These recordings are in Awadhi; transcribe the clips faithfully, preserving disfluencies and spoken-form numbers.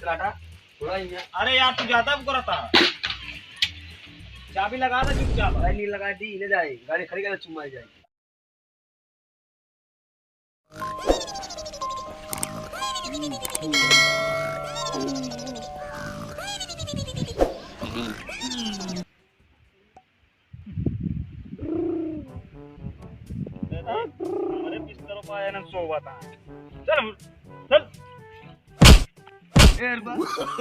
काटा, थोड़ा ही है। अरे यार, तू ज्यादा वो करता। चाबी लगा दे चुपचाप। भाई, नहीं लगा दी, ले जाए, गाड़ी खड़ी कर चुम्मा जाए। अरे बिस्तरों पर आया ना, सोवत है। चल, चल। ए, रुका।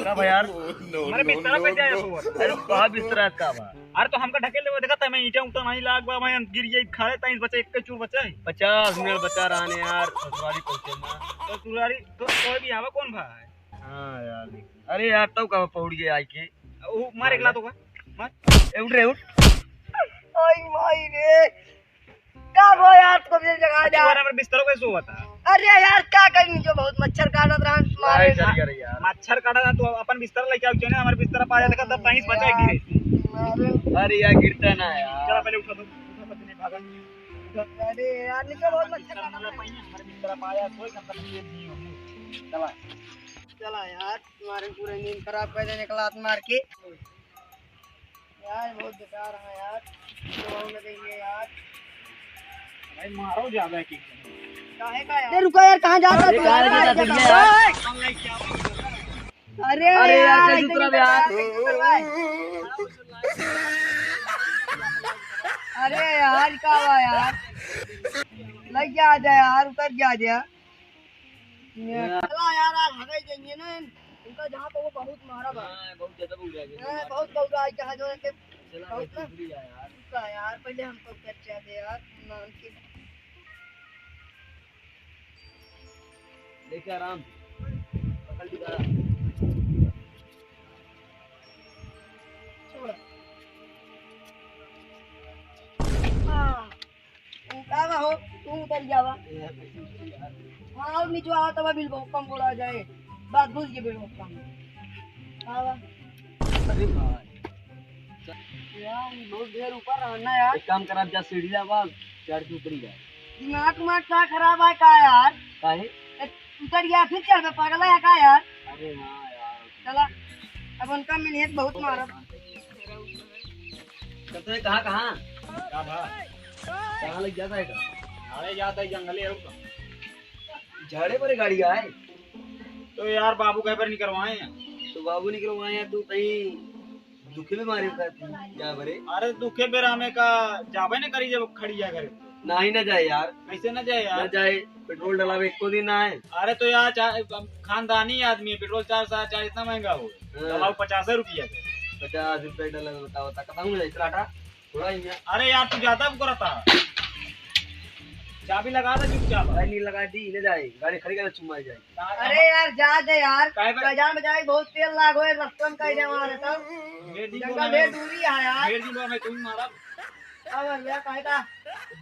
का बा यार? अरे बिस्तरा पे जाए सोवत। अरे का बिस्तरा का बा? अरे तो हमका ढकेल देबे, देखा था मैं ईंटा उठा नहीं लाग बा, मैं गिर गई, खड़े ताई बचे, एक चूर बचे। पचास मिनट बचा रहने यार, ससुरारी पहुंचे ना। तो ससुरारी, तो कोई भी आवा कौन भा है? हाँ यार। अरे यार, तब का पहुंच गए आइके? वो मार एक लात होगा। मार। ए, उठ रे, उठ। आई माई रे। का भा यार, तुमको भी जगह जा। अरे हमारे बिस्तर पे सोवत है। अरे यार, का करी, जो बहुत मच्छर काटत रहा, मारे भाई, चल गया रे यार। मच्छर काटत रहा, तू अपन बिस्तर लेके आओ, चले, हमारे बिस्तर पे आ जाते का, तब ताई बचा गिरे। अरे यार, गिरता ना यार। चला, पहले उठा दो, उठा दो, नहीं भागा। अरे यार, नीचे बहुत मच्छर काटत रहा। हमारे बिस्तर पे आया, सोए का, तब ये नहीं हो। चला। चला यार, तुम्हारे पूरे नींद खराब कर देने का लात मार के। यार, बहुत बेकार है यार। तो हम लगेंगे यार। भाई, मारो ज्यादा है कि? काहे का यार? अरे रुको यार, कहाँ जाता है तू? अरे यार, यार, कहाँ जाता है? अरे अरे यार, यार, कैसे ऐसे उतरा नहीं यार? करना, ऐसे नहीं करना है। अरे यार, का हुआ यार? लग जा, आ जा यार, उतर जा, आ जा। चला यार, आज हगाई जाएंगे ना। उनका जहाँ पे वो बहुत मारा बा। हाँ, बहुत ज्यादा बउरा गया। हाँ, बहुत बउरा है, जहाँ जो है कि चला, बहुत बहुत ना। दूरी है यार। रुका यार, पहले हमको कर जा दे यार, नाम के। लेके आराम से। पकड़ ली बड़ा। छोड़। हाँ। उ का बा हो, तू उतर जावा। हाँ, और नीचे आवा तब बिल बहुत कम बोला जाए। बात भूल के बिल बहुत कम। आवा। अरे भाई। यार, बहुत ढेर ऊपर रहना यार। एक काम कर, आप जा सीढ़ी जा, बस चढ़ के उतरी जा। दिमाग उमाग का खराब है का यार? काहे? ए, उतर गया फिर चढ़ पे, पागल है का यार? अरे हाँ यार। चला, अब उनका मिले तो बहुत मारब। तो तू कहाँ, कहाँ? का भा? कहाँ लग जाता है का? झाड़े जाता है, जंगले है उसका। झाड़े पर गाड़ी आए? तो यार, बाबू कहे पर निकरवाए हैं। तो बाबू निकरवाए हैं, तू कहीं दुखे में मारे का तू? जा बरे। अरे, दुखे बेरा में का जाबे न करी जब खड़ी है घर। नाही ना जाए यार। कैसे ना जाए यार? ना जाए, पेट्रोल डलावे एको दिन ना आए। अरे तो यार, चा-, खानदानी आदमी है, पेट्रोल चार साढ़े चार इतना महंगा हो। हाँ। डलाओ पचास रुपया के। पचास रुपया डला बताओ, ता कतहूँ ले इतना आटा, थोड़ा ही है। अरे यार, तू ज्यादा वो करता। चाबी लगा दे चुपचाप। भाई, नहीं लगा दी, ले जाए, गाड़ी खड़ी कर चुम्मा जाए। अरे यार, जा दे यार। काहे बे? बाजार में जाए, बहुत तेल लाग होए, रस्तन का ही जमा रहता। ढेर दिन जंगल बोला ढेर मैं। दूरी है यार। ढेर दिन बोला मैं, तू ही मारा। अब भैया, काहे का?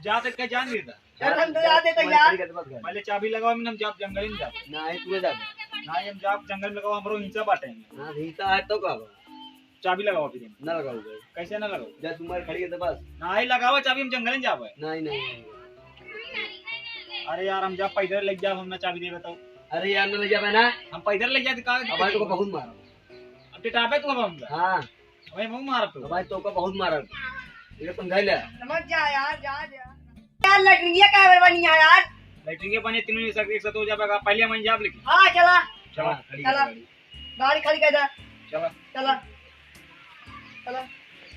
जा तक का जान देता। चल, हम तो जा देते यार। पहले चाबी लगाओ, हम जाब जंगल में जाब। नहीं, तू जा। नहीं, हम जाब जंगल में लगाओ, हमरो हिंसा बाटे। हाँ, हिंसा है तो का बा? चाबी लगाओ फिर। ना लगाओ भाई। कैसे ना लगाओ? जा, तुम्हारे खड़ी है तो बस। नहीं लगाओ चाबी, हम जंगल में जाबे। नहीं, नहीं, नहीं। अरे यार, हम जा पैदल लेके जाब, हम ना चाबी देबे तो। अरे यार, ना ले जाबे ना। हम पैदल लेके जाते का? अब भाई, तो बहुत मारा। अब टिटाबे तू अब हम। हाँ। भाई, मुँह मार तू। अब भाई, तो का बहुत मारा। ये समझा ले। समझ जा यार, जा, जा। यार, लैट्रिन ये का बनी है यार? लैट्रिन ये बने, तीनों एक साथ, एक साथ हो जाबे का। पहले हम जाब लेके। हाँ, चला। चला, हाँ, खड़ी चला। कर गाड़ी। गाड़ी खड़ी कर दे। चला। चला। चला।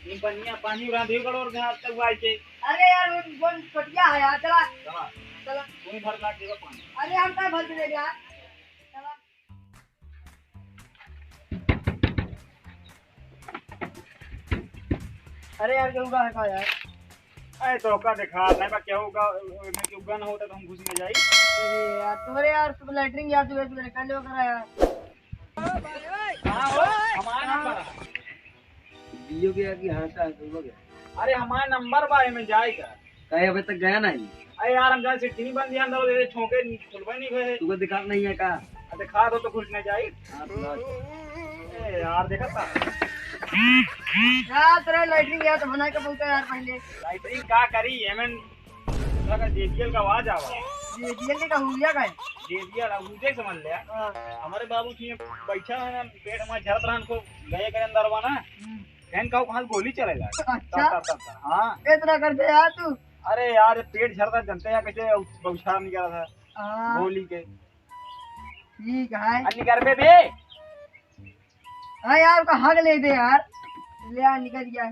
ये बनिया पानी उड़ा दे करोड़ में आज तक भाई के। अरे यार, वो, वो छोटिया है यार, चला। चला। चला। तू ही भर लाग देगा पानी। अरे, हम का भर के दे यार? चला। अरे यार, केहू का है का यार? अरे तो का देखा, नहीं बा केहू का, ओमे केहू का ना होता तो हम घुस में जाई। अरे यार, तुम्हारे यार, तुम लैट्रिन यार, तुम्हें, तुम्हें कर लो करा यार। हाँ हो, हमारा नंबर है। जियो के यार की हाँ का, तुम लोग। अरे हमारा नंबर बा, एमे जाए का? काहे अबे तक गया नहीं? अरे यार, हम जान से टीवी बंद यार, दो दे छोंके खुलबे नहीं हुए। तुमको दिखात नहीं है का? आ, दिखा दो तो खुल नहीं जाई। हाँ, तो ला। ए यार, देखा था? यार, तेरा लैट्रिन गया तो बना के बोलता यार पहले। लैट्रिन का करी, एमन लगा जेबीएल का आवाज आवा। देविया के का हुलिया का है? देविया ला हुलिया समझ ले। हाँ। हमारे बाबू जी बैठा है ना, पेट में झरत रहन को गए करे अंदर बा ना। हम्म। कहन का कहाँ गोली चलेला। अच्छा। तर, तर, तर, तर। हाँ। इतना कर दे यार तू। अरे यार, पेट झरता जनते हैं कैसे बौछार निकला था। हाँ। गोली के। ठीक है। आ, निकर बे, बे। हाँ यार, का हग ले दे यार। ले आ, निकल गया।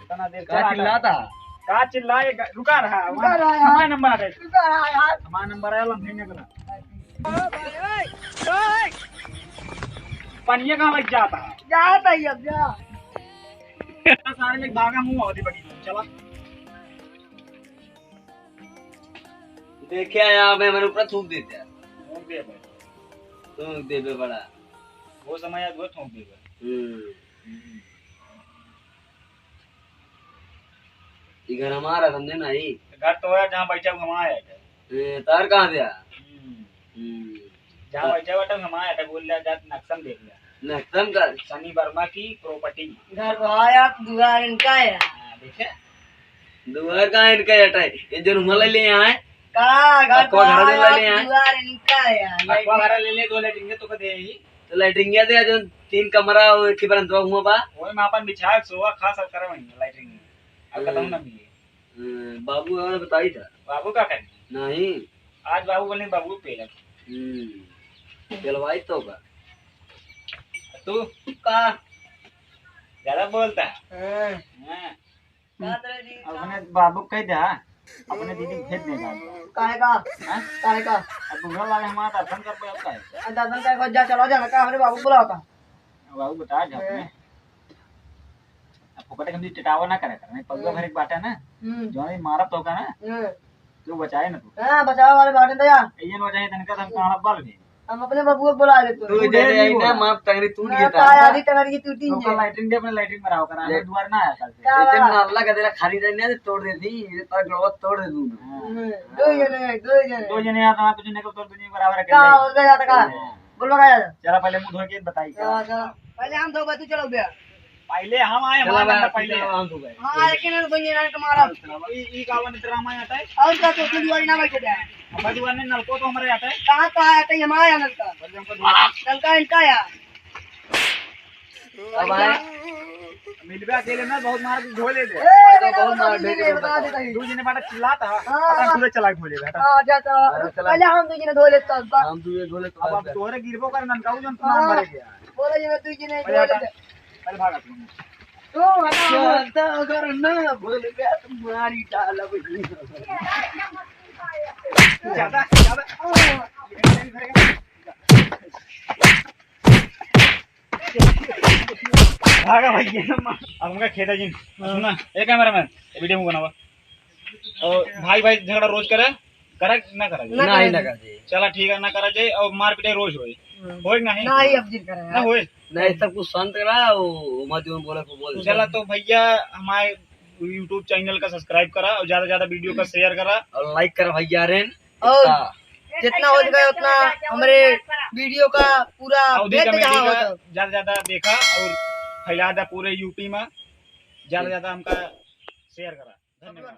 इतना देर का चला था। चिल्लाता? का चिल्लाए, रुका रहा, रुका रहा यार। हमारा नंबर आ गया। रुका रहा यार। हमारा नंबर आया, लम्हे में करा। पनिया कहाँ बच जाता है? जाता ही अब जा। सारे लोग भागा मुंह होती बड़ी। चला। देखे आया, मैं मेरे ऊपर थूक देते हैं। थूक दे भाई। थूक दे बे बड़ा। वो समय याद हुआ थूक दे भाई। हम्म। हम्म। ये घर हमारा, समझे ना, ये। घर तो है, जहाँ बैठा हूँ, हमारा है। ए, तार कहाँ से आ? हम्म। हम्म। जहाँ बैठा हुआ था, हमारा है, बोल रहा, जा, नक्शा में देख लिया। नक्शा में का? सनी वर्मा की प्रॉपर्टी। घर तो है, आप दुआर इनका है। हाँ, देखे? दुआर का इनका है, टाई? ये जो रुमाल ले आए? का? घर अक्वा तो घर है, ले आप ले आए? दुआर इनका है। अक्वा घर ले ले, दो लेटरिन के तो दे ही। तो लेटरिन दे, जो तीन कमरा और एक बरंदवा हुआ बा। ओए में अपन बिछा, सोवा, खा, सब करे वहीं लेटरिन में। अब खत्म हम्म। ना मिले। हम्म, बाबू और बताई था। बाबू का करी? नहीं। आज बाबू बोले, बाबू पेलक। हम्म, पेलवाई तो का? तू? का? ज्यादा बोलता है। हाँ। हाँ। का तरह जी? अपने बाबू कह दे, हाँ? अपने दीदी के भेज देगा। काहे का? हाँ? काहे का? अब बुरा लगे हमारा दर्शन कर पाए, अब काहे? आ, दर्शन करे को जा, चला जा, का हमरे बाबू बुलावा का? बाबू बता जा अपने। हाँ। अब फोकट के हम टिटावा ना करे कर, नहीं पगुआ हम्म। भरे के बाटे ना। हम्म। जो नहीं मारब तो का ना? हम्म। तू बचाए ना तू। हाँ, बचावे वाले बाटे तो यार। ये न बचाए तनका हम काड़ा बल भी। हम अपने बबुआ को बुला लेते हैं। तू तू दे दे दे आई ना, दीबो। माफ टंगरी टूट ना, गया था। ताया आधी टंगरी की टूटी तो है। कल लाइटिंग दे, अपने लाइटिंग में रहो करा, ले। हमें दुआर ना आया कल से। का इतने बात? नाला का तेरा खाली रहने दे, तोड़ दे दी, ये तो गड़वा तोड़ दे दूँ। हाँ। हम्म, दो जने, दो जने। दो जने यार, तुम्हारा कुछ निकल तोड़ दुनिया बराबर है का कर ले। हो गया था का? हाँ। बोलो का यार? चला पहले मुंह धो के बताई का। हाँ, हाँ। पहले हम दो बात चलो बे। पहले हम आए, चला हमारा बे, नंबर पहले। चला हम दो गए। हाँ, लेकिन दो जने तुम्हारा। चला बे। ई, ई का बन ड्रामा आता है? और का तो दुआरी ना बैठे जाए। अब दुआर ने नलको तो हमारे आता है। कहाँ, कहाँ आता है? हमारे यहाँ नलका। बस हमको धो। नलका इनका यार। अब आए। मिलबे अकेले ना, बहुत मार के धो ले दे। ए, अरे, बहुत मार दे दे, बता दे कहीं। दू जने बाटा चिल्लाता है, हाँ। पता खुले चला के धो ले बेटा। हाँ, जा तो। अरे, चला। पहले हम दू जने धो लेते हैं, बस। हम दू जने धो लेते हैं, अब, अब बस। तोरे गिरबो कर नलका, जन हाँ। मर गया। बोला ये दू जने पहले धो हटा। लेते। पहले भागा तू। तो हटा। ज्यादा अगर ना बोल गया तो मारी डालब। ज्यादा, ज्यादा। भागा भाई, ये सब मार। अब हमका खेत है जिन। हाँ। सुना, ए कैमरामैन, ये वीडियो में बनावा। और भाई भाई झगड़ा रोज करे, करे ना करा जाए? ना, ना करे। करा जाए। चला ठीक है, ना करा जाए। और मार पिटाई रोज होए। हाँ। होए कि नहीं? नहीं, अब जिन करे ना यार। होए। नहीं, सब कुछ शांत करा, वो मत जो बोले को बोल। चला तो भैया, हमारे YouTube चैनल का सब्सक्राइब करा और ज्यादा से ज्यादा वीडियो का शेयर करा। और लाइक करा भैया रेन। और इतना। जितना हो सके उतना हमरे वीडियो का पूरा अवधी भेज दे कमेटी जहाँ का हो तो। ज्यादा से ज्यादा देखा और फैला दे पूरे यूपी में। ज्यादा से ज्यादा हमका शेयर करा। धन्यवाद।